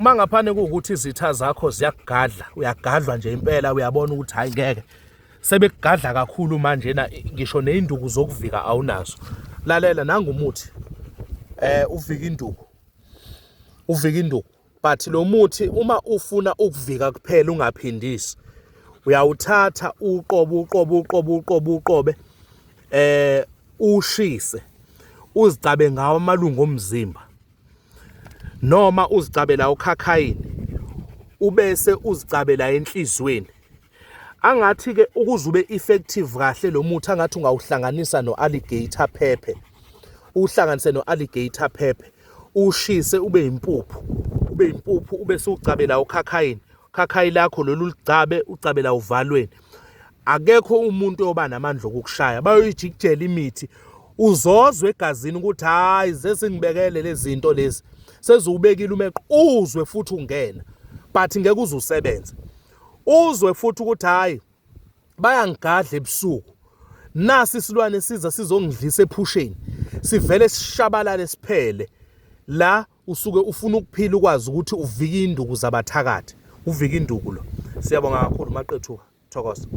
Uma ngaphane kuwukuthi izitha zakho ziyakugadla, uyagadlwa nje impela, uyabona ukuthi hayi ngeke sebekugadla kakhulu manje na, ngisho nezinduku zokuvika awunazo. Lalela nangu umuthi, uvika induku, uvika induku. But lo muthi uma ufuna ukuvika kuphela ungaphindisi, uyawuthatha uqobe uqobe uqobe uqobe uqobe, ushise, uzicabe ngawo amalungu omzimba, noma uzicabela okhakhayini, ubese uzicabela enhlizweni. Angathi ke ukuze ube effective kahle lo muthi, angathi ungawuhlanganisa no-alligator pepper, uwuhlanganise no-alligator pepper, ushise ube impuphu, ube impuphu, ube suwucabela okhakhayini. Khakhayi lakho lolu ligcabe, ucabela uvalweni. Akekho umuntu oba namandla okukushaya, bayoyijikijela imithi, uzozwa egazini ukuthi hayi sesingibekele lezi zinto lezi, seziwubekile umeqo, uzwe futhi ungena, but ngeke uze usebenze. Uzwe futhi ukuthi hayi bayangigadla ebusuku, nasi isilwane siza sizongidlisa ephusheni, sivele sishabalale siphele. La usuke ufuna ukuphila, ukwazi ukuthi uvike induku zabathakathi, uvike induku lo. Siyabonga kakhulu Maqethuka, thokoza.